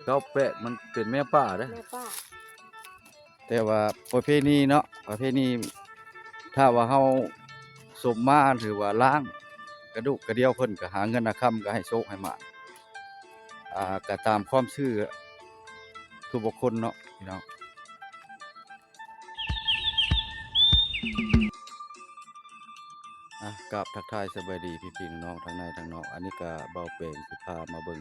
ເກົ້າແປດ ມັນເປັນແມ່ປ່າເດ້ ແມ່ປ່າ ແຕ່ວ່າປະເພນີເນາະ ປະເພນີ ຖ້າວ່າເຮົາສົມມາ ຫຼືວ່າລ້າງກະດູກກະດຽວ ເພິ່ນກໍຫາເງິນຫາຄຳ ກໍໃຫ້ໂຊກໃຫ້ໝານ ອ່າ ກໍຕາມຄວາມເຊື່ອທຸກບຸກຄົນເນາະພີ່ນ້ອງ. ອ່ະ ກາບທັກທາຍສະບາຍດີພີ່ໆນ້ອງໆ ທັງໃນທັງນອກ. ອັນນີ້ກະບ່າວແປງຊິພາມາເບິ່ງ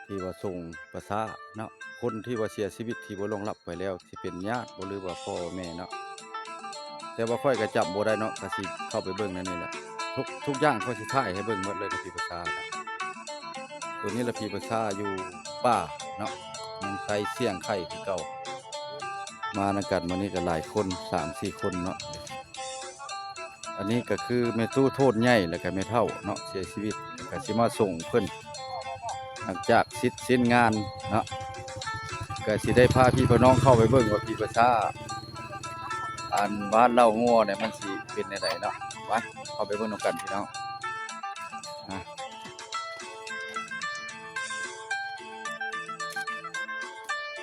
ທີ່ວ່າສົ່ງປະຊາເນາະ ຄົນທີ່ວ່າເສຍຊີວິດ ທີ່ວ່າລ່ວງລັບໄປແລ້ວ ຊິເປັນຍາດບໍ່ ຫຼືວ່າພໍ່ແມ່ເນາະ ແຕ່ວ່າຂ້ອຍກະຈຳບໍ່ໄດ້ເນາະ ກະຊິເຂົ້າໄປເບິ່ງໃນນີ້ແຫຼະ. ທຸກ ທຸກຢ່າງຂ້ອຍຊິຖ່າຍໃຫ້ເບິ່ງໝົດເລີຍ ທີ່ປະຊານະ. ໂຕນີ້ລະ ຜີປະສາດຢູ່ປ່າເນາະ ຍັງໃສ່ສ່ຽງໄຂ່ຄືເກົ່າ. ມານຳກັນມື້ນີ້ກໍຫຼາຍຄົນ ສາມສີ່ຄົນເນາະ. ອັນນີ້ກໍຄືແມ່ຕູ້ໂທນໃຫຍ່ ແລ້ວກໍແມ່ເຖົ້າເນາະ ເສຍຊີວິດ ກໍຊິມາສົ່ງເພິ່ນ ຫຼັງຈາກເສັດສິ້ນງານເນາະ ກໍຊິໄດ້ພາພີ່ພານ້ອງເຂົ້າໄປເບິ່ງວ່າຜີປະສາດ ອັນບ້ານເລົ່າງົວນີ້ມັນຊິເປັນແນວໃດເນາະ. ໄປ ເຂົ້າໄປເບິ່ງນຳກັນພີ່ນ້ອງ. ອ່າ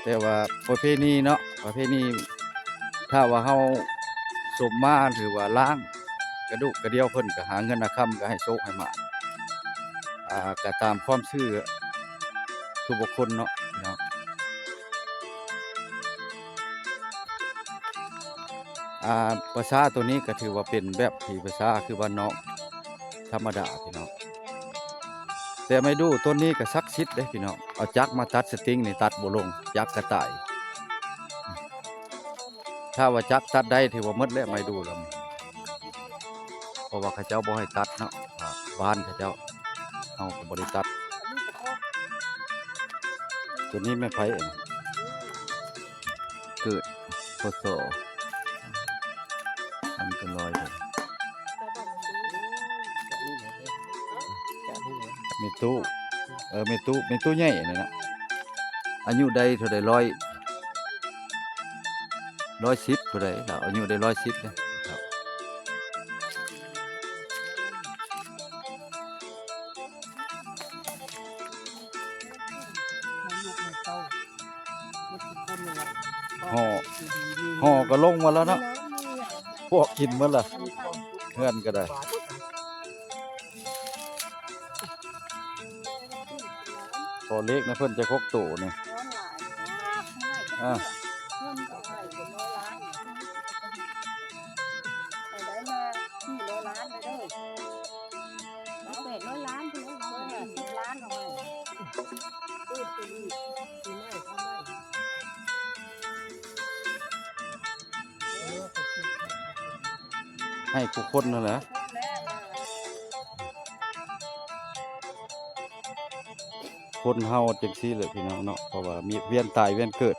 ແຕ່ວ່າປະເພນີເນາະ ປະເພນີ ຖ້າວ່າເຮົາສົມມາ ຫຼືວ່າລ້າງກະດູກກະດຽວ ເພິ່ນກໍຫາເງິນຫາຄຳ ກໍໃຫ້ໂຊກໃຫ້ໝານ ອ່າ ກໍຕາມຄວາມເຊື່ອທຸກບຸກຄົນເນາະ ພີ່ນ້ອງ. ອ່າ ປະສາດໂຕນີ້ກໍຖືວ່າເປັນແບບຜີປະສາດຄືບ້ານນອກທຳມະດາພີ່ນ້ອງ. ແຕ່ໄມ້ດູ່ຕົ້ນນີ້ກໍສັກສິດເດ້ພີ່ນ້ອງ ເອົາຈັກມາຕັດສະຕິງນີ້ຕັດບໍ່ລົງ ຈັກກໍຕາຍ. ຖ້າວ່າຈັກຕັດໄດ້ຖືວ່າໝົດແລ້ວໄມ້ດູ່ລຳ ເພາະວ່າເຂົາເຈົ້າບໍ່ໃຫ້ຕັດເນາະ ບ້ານເຂົາເຈົ້າ ເຮົາກໍບໍ່ໄດ້ຕັດ. ໂຕນີ້ແມ່ນໃຜ ເກີດ ພ.ສ. ອັນເປັນລອຍ ແມ່ຕູ້ ເອີ ແມ່ຕູ້ ແມ່ຕູ້ໃຫຍ່ນີ້ນະ ອາຍຸໄດ້ເທົ່າໃດ ຮ້ອຍ ຮ້ອຍສິບເທົ່າໃດລະ ອາຍຸໄດ້ຮ້ອຍສິບເດ້. ຫໍ່ ຫໍ່ກໍລົງໝົດແລ້ວເນາະ ພວກກິນໝົດລະ ເຮືອນກໍໄດ້. ຂໍເລກນຳເພິ່ນຈັກຫົກໂຕນີ້ ອ່າ ໃຫ້ທຸກຄົນນັ້ນແຫຼະ ຄົນເຮົາຈັ່ງຊີ້ແຫຼະພີ່ນ້ອງເນາະ ເພາະວ່າມີວຽນຕາຍວຽນເກີດ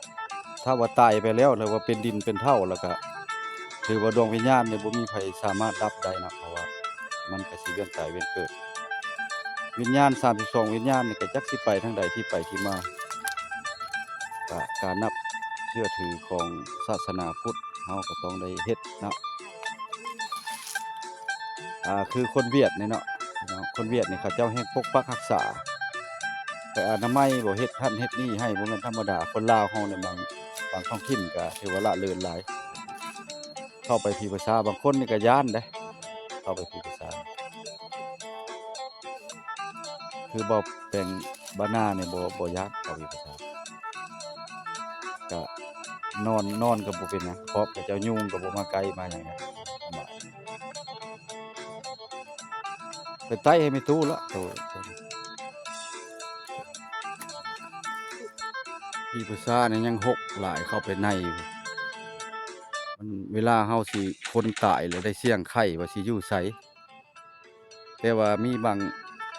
ຖ້າວ່າຕາຍໄປແລ້ວ ຫຼືວ່າເປັນດິນເປັນເຖົ້າ ແລ້ວກະຖືວ່າດວງວິນຍານນີ້ບໍ່ມີໃຜສາມາດດັບໄດ້ເນາະ ເພາະວ່າມັນກະຊິວຽນຕາຍວຽນເກີດ. ວິນຍານສາມສິບສອງວິນຍານນີ້ກະຈັກຊິໄປທາງໃດ ທີ່ໄປທີ່ມາ ກະການນັບເຊື່ອຖືຂອງສາສະໜາພຸດ ເຮົາກໍຕ້ອງໄດ້ເຮັດເນາະ ອ່າ ຄືຄົນຫວຽດນີ້ເນາະ ພີ່ນ້ອງ ຄົນຫວຽດນີ້ເຂົາເຈົ້າແຮ່ງປົກປັກຮັກສາ ໄປອະນາໄມບໍ ເຮັດຫັ້ນເຮັດນີ້ໃຫ້ ບໍ່ແມ່ນທຳມະດາ. ຄົນລາວເຮົານີ້ ບາງ ບາງທ້ອງຖິ່ນກໍຖືວ່າລະເລີນຫຼາຍ ເຂົ້າໄປຜີປະສາດ ບາງຄົນນີ້ກໍຢ້ານເດ້ ເຂົ້າໄປຜີປະສາດ. ຄືບໍ່ແປງບ້ານນານີ້ ບໍ່ ບໍ່ຢ້ານເຂົ້າໄປປະສາດ ກະນອນ ນອນກໍບໍ່ເປັນຫຍັງ ຄອບເຂົາເຈົ້າຍຸງກໍບໍ່ມາໃກ້ມາຫຍັງ ສະບາຍ. ໄປໄຕ້ໃຫ້ແມ່ຕູ້ລະ ໂຕ ຜີປະສາດນີ້ຍັງຫົກຫຼາຍ ເຂົ້າໄປໃນຢູ່ ມັນ ເວລາເຮົາຊິ ຄົນຕາຍແລ້ວໄດ້ສ່ຽງໄຂ່ວ່າຊິຢູ່ໃສ ແຕ່ວ່າມີບາງ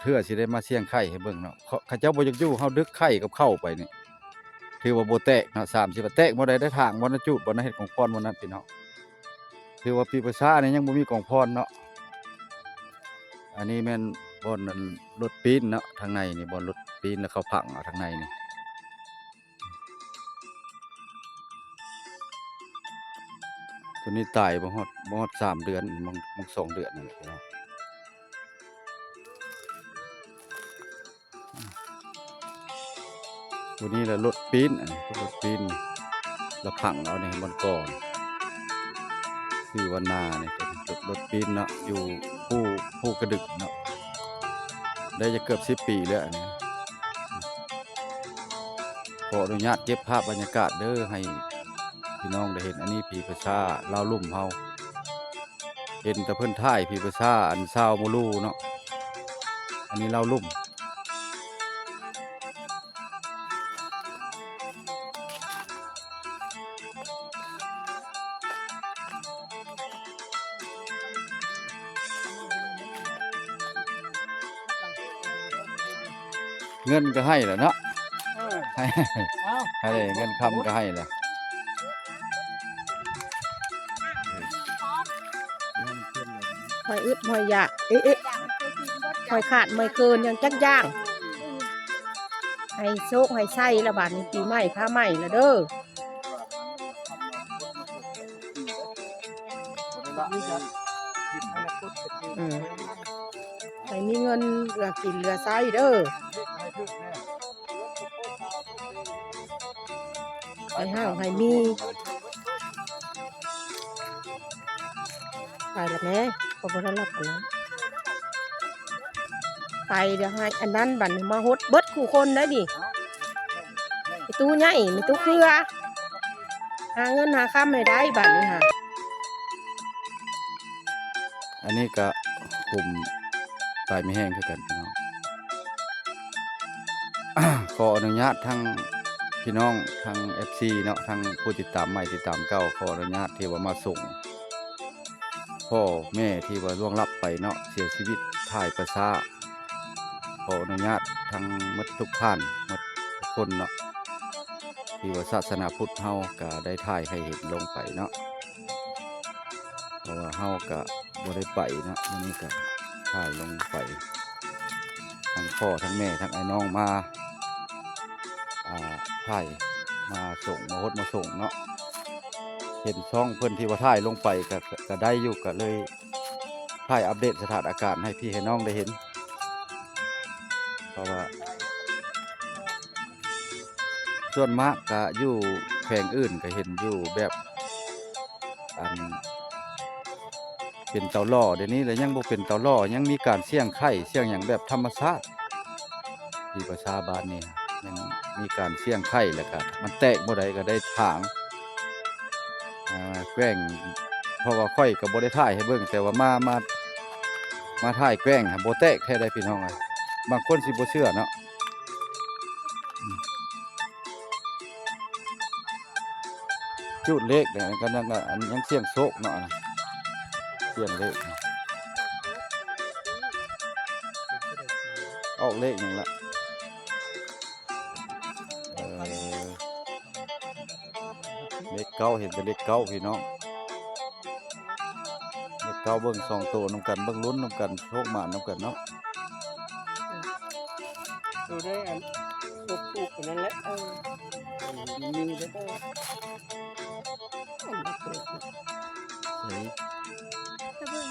ເທື່ອຊິໄດ້ມາສ່ຽງໄຂ່ໃຫ້ເບິ່ງເນາະ ເຂົາ ເຂົາເຈົ້າບໍ່ຢາກຢູ່ ເຮົາດຶກໄຂ່ກັບເຂົາໄປນີ້ ຖືວ່າບໍ່ແຕກເນາະ ສາມສິບ ແຕກບໍ່ໄດ້ ໄດ້ທາງບໍ່ນະ ຈູດບໍ່ນະ ເຮັດກອງຟອນບໍ່ນັ້ນ ພີ່ນ້ອງ. ຖືວ່າປີປະຊານີ້ຍັງບໍ່ມີກອງຟອນເນາະ. ອັນນີ້ແມ່ນບ່ອນ ອັນ ລົດປີ້ນເນາະ ທາງໃນນີ້ ບ່ອນລົດປີ້ນ ແລ້ວເຂົາຝັງເອົາທາງໃນນີ້. ໂຕນີ້ຕາຍບໍ່ຮອດ ບໍ່ຮອດສາມເດືອນ ມັນ ມັນສອງເດືອນນັ້ນແຫຼະພີ່ນ້ອງ. ຜູ້ນີ້ລະລົດປີ້ນ ອັນນີ້ລົດປີ້ນ ລະພັງເອົານີ້ບ່ອນກ່ອນ ຊື່ວ່ານານີ້ ລົດ ລົດປີ້ນເນາະ ຢູ່ພູ ພູກະດຶກເນາະ ໄດ້ຈະເກືອບສິບປີແລ້ວອັນນີ້. ຂໍອະນຸຍາດເກັບພາບບັນຍາກາດເດີ ໃຫ້ພີ່ນ້ອງໄດ້ເຫັນ. ອັນນີ້ຜີປະຊາລາວລຸ່ມເຮົາ ເຫັນແຕ່ເພິ່ນຖ່າຍຜີປະຊາ ອັນຊາວໂມລູເນາະ ອັນນີ້ລາວລຸ່ມ. ເງິນກໍໃຫ້ແລ້ວເນາະ ເອີ ໃຫ້ ເອົາ ໃຫ້ເດ້ ເງິນຄຳກໍໃຫ້ແລ້ວ. ຫ້ອຍອຶດຫ້ອຍຢາກ ເອະ ເອະ ຫ້ອຍຂາດເມື່ອຍເກີນ ຍັງຈັກຢ່າງ ໃຫ້ໂຊກໃຫ້ໄຊລະບາດນີ້ ປີໃໝ່ຟ້າໃໝ່ລະເດີ. ອືມ ໃຫ້ມີເງິນເຫຼືອກິນເຫຼືອໃຊ້ເດີ ໃຫ້ຮັ່ງໃຫ້ມີ. ໄປລະແມ່ ເຂົາບໍ່ໄດ້ລັບນະ ໄປດຽວໃຫ້ອັນນັ້ນ ບັດນີ້ມາຫົດເບິດຄູ່ຄົນໄດ໋ນີ້ ໄອ້ຕູ້ໃຫຍ່ ແມ່ຕູ້ເຄືອ ຫາເງິນຫາຄຳໃຫ້ໄດ້ບັດນີ້ຫາ. ອັນນີ້ກະຄຸ້ມຕາຍມີແຮງຄືກັນພີ່ນ້ອງ. ຂໍອະນຸຍາດທັງພີ່ນ້ອງ ທັງເອັຟຊີເນາະ ທັງຜູ້ຕິດຕາມໃໝ່ຕິດຕາມເກົ່າ ຂໍອະນຸຍາດທີ່ວ່າມາສົ່ງພໍ່ແມ່ທີ່ວ່າລ່ວງລັບໄປເນາະ ເສຍຊີວິດຖ່າຍປະຊາ. ຂໍອະນຸຍາດທັງໝົດທຸກທ່ານ ໝົດທຸກຄົນເນາະ ທີ່ວ່າສາສະໜາພຸດເຮົາກະໄດ້ຖ່າຍໃຫ້ເຫັນລົງໄປເນາະ ເພາະວ່າເຮົາກະບໍ່ໄດ້ໄປເນາະ ມື້ນີ້ກະຖ່າຍລົງໄປ ທັງພໍ່ທັງແມ່ທັງອ້າຍນ້ອງມາ ອ່າ ຖ່າຍມາສົ່ງ ມາຫົດມາສົ່ງເນາະ ເຫັນຊ່ອງເພິ່ນທີ່ວ່າຖ່າຍລົງໄປກະ ກະໄດ້ຢູ່ ກະເລີຍຖ່າຍອັບເດດສະຖານະການໃຫ້ພີ່ໃຫ້ນ້ອງໄດ້ເຫັນ ເພາະວ່າ ສ່ວນມາກກະຢູ່ແຂວງອື່ນກະເຫັນຢູ່ແບບ ອັນ ເປັນເຕົາຫຼໍ່ ດຽວນີ້ລະຍັງບໍ່ເປັນເຕົາຫຼໍ່ ຍັງມີການສ່ຽງໄຂ່ສ່ຽງຫຍັງແບບທຳມະຊາດ ທີ່ປະຊາບ້ານນີ້ຍັງມີການສ່ຽງໄຂ່ ແລ້ວກະມັນແຕກບໍ່ໄດ້ກະໄດ້ຖາງ ອ່າ ແກ້ງ ເພາະວ່າຂ້ອຍກະບໍ່ໄດ້ຖ່າຍໃຫ້ເບິ່ງ ແຕ່ວ່າມາ ມາ ມາຖ່າຍແກ້ງຫັ້ນບໍ່ແຕກແທ້ໃດ໋ພີ່ນ້ອງເອີຍ ບາງຄົນຊິບໍ່ເຊື່ອເນາະ. ຈູດເລກນະ ກຳລັງ ອັນ ຍັງສ່ຽງໂຊກເນາະ ສ່ຽງເລກ ອອກເລກຫຍັງລະ ເອີ ເລກເກົ້າ ເຫັນແຕ່ເລກເກົ້າພີ່ນ້ອງ ເລກເກົ້າ ເບິ່ງສອງໂຕນຳກັນ ເບິ່ງລຸ້ນນຳກັນ ໂຊກໝານນຳກັນເນາະ. ໂຕໄດ້ອັນ ຄົບທຸກອັນນັ້ນແຫຼະ ເອີ ມັນມີເດ້ ເອີ ອັນນັ້ນເປີດ ໃສ ຕະເບິ່ງ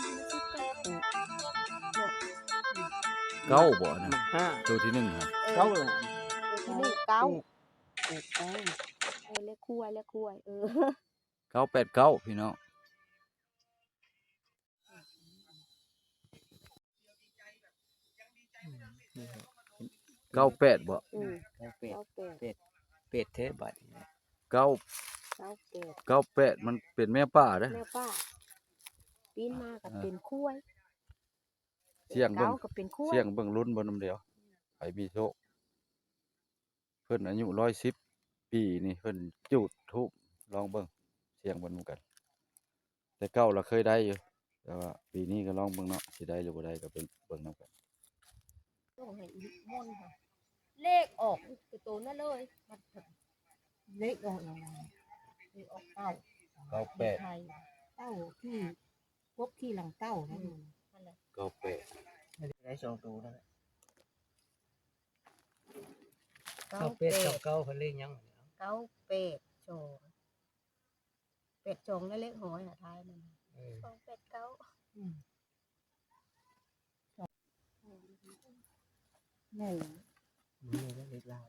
ເກົ້າບໍ່ ອັນນັ້ນ ຫ້າ ໂຕທີໜຶ່ງຫະ ເອີ ເກົ້າ ໂຕທີໜຶ່ງ ເກົ້າ ເກົ້າ ເອີ ເລກຄວາຍ ເລກຄວາຍ ເອີ ເກົ້າແປດເກົ້າ ພີ່ນ້ອງ. ເກົ້າແປດບໍ່? ອືມ ເກົ້າແປດ ເກົ້າແປດ ແປດ ແປດແທ້ບາດນີ້ ເກົ້າ ເກົ້າແປດ ເກົ້າແປດ ມັນເປັນແມວປ່າເດ້ ແມວປ່າ ປີນມາກໍເປັນຄວາຍ ສ່ຽງເບິ່ງ ເກົ້າກໍເປັນຄວາຍ ສ່ຽງເບິ່ງລຸ້ນເບິ່ງນຳດຽວ ໃຜມີໂຊກ. ເພິ່ນອາຍຸຮ້ອຍສິບປີນີ້ ເພິ່ນຈູດທູບ ລອງເບິ່ງ ສ່ຽງເບິ່ງນຳກັນ ແຕ່ເກົ່າລະເຄີຍໄດ້ຢູ່ ແຕ່ວ່າປີນີ້ກໍລອງເບິ່ງເນາະ ຊິໄດ້ຫຼືບໍ່ໄດ້ກໍເບິ່ງ ເບິ່ງນຳກັນ. ສົ່ງໃຫ້ອີ່ມອນ ເລກອອກໂຕນັ້ນເລີຍ ເລກອອກຫຍັງ ເລກອອກເກົ້າ ເກົ້າແປດ ເກົ້າທີ່ ກົບຂີ່ຫຼັງເຕົ້ານັ້ນ ອືມ ນັ້ນແຫຼະ ເກົ້າແປດ ໄດ້ສອງໂຕນັ້ນແຫຼະ ເກົ້າແປດ ເກົ້າແປດ ເກົ້າເກົ້າ ເພິ່ນເລກຫຍັງ ເກົ້າແປດສອງ ແປດສອງ ແລະເລກຫອຍຫາທ້າຍມັນ ເອີ ສອງແປດເກົ້າ ອືມ ແມ່ນແຫຼະ ມັນມີເລກລາວ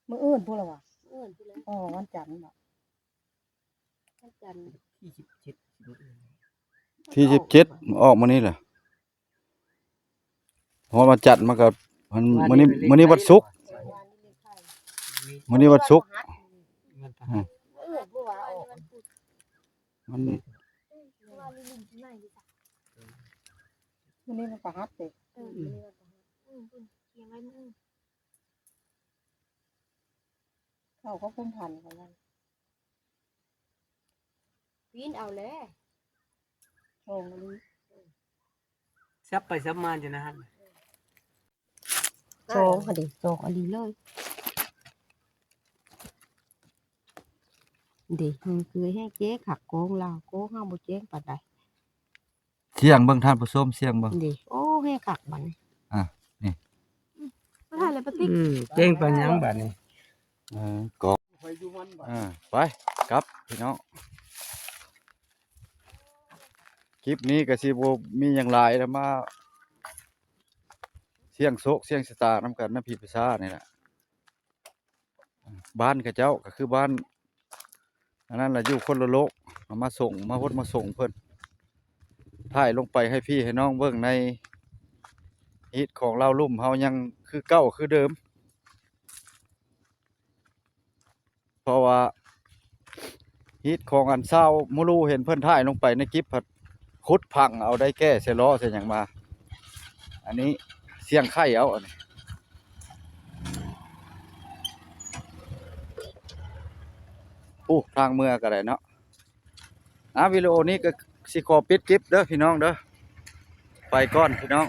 ມື້ອື່ນພຸ້ນລະຫວາ? ມື້ອື່ນພຸ້ນແຫຼະ. ອໍ ວັນຈັນບໍ? ວັນຈັນ ທີສິບເຈັດ ມື້ອື່ນ ທີສິບເຈັດ ອອກມື້ນີ້ແຫຼະ. ຮອດວັນຈັນມັນກໍ ມັນ ມື້ນີ້ ມື້ນີ້ວັນສຸກ ມື້ນີ້ວັນສຸກ. ອືມ ມື້ອື່ນພຸ້ນຫວາ? ມັນ ມື້ນີ້ວັນພະຫັດເດ້. ເອີ ມື້ນີ້ວັນພະຫັດ. ອືມ ອືມ ເຂົ້າກໍພູນພັນເຂົານັ້ນ ປີນເອົາແຫຼະ ໂອ ມັນສັບໄປສັບມາຢູ່ນະຫັ້ນ. ສອງຫັ້ນເດ ສອງອັນນີ້ເລີຍເດ. ມັນຄືແຮງແຈ້ງຄັກ ກອງລາວ ກອງເຮົາບໍ່ແຈ້ງປານໃດ. ສ່ຽງເບິ່ງທ່ານຜູ້ຊົມ ສ່ຽງເບິ່ງເດ. ໂອ້ ແຮງຄັກບາດນີ້. ອ່າ ນີ້ ບໍ່ທັນແລ້ວປະຕິກ. ອືມ ແຈ້ງປານຫຍັງບາດນີ້? ເອີ ກອງ ອ່າ ໄປກັບພີ່ນ້ອງ. ຄລິບນີ້ກໍຊິບໍ່ມີຫຍັງຫຼາຍແລ້ວ ມາສ່ຽງໂຊກສ່ຽງຊະຕານຳກັນນຳພີ່ປະຊານີ້ແຫຼະ. ບ້ານເຂົາເຈົ້າກໍຄືບ້ານອັນນັ້ນລະ ຢູ່ຄົນລະໂລກ. ເອົາມາສົ່ງ ມາຫົດມາສົ່ງເພິ່ນ ຖ່າຍລົງໄປໃຫ້ພີ່ໃຫ້ນ້ອງເບິ່ງໃນຮີດຂອງລາວລຸ່ມເຮົາ ຍັງຄືເກົ່າຄືເດີມ. ເພາະວ່າຮີດຂອງອັນຊາວໂມລູ ເຫັນເພິ່ນຖ່າຍລົງໄປໃນກິບ ພັດຂຸດຝັງເອົາໄດ້ແກ້ໃສ່ລໍ້ໃສ່ຫຍັງມາ. ອັນນີ້ສ່ຽງໄຂ່ເອົາ ອັນນີ້. ໂອ້ ທາງເມືອກໍໄດ້ເນາະ. ອ່າ ວິດີໂອນີ້ກໍຊິຂໍປິດກິບເດີພີ່ນ້ອງເດີ. ໄປກ່ອນພີ່ນ້ອງ.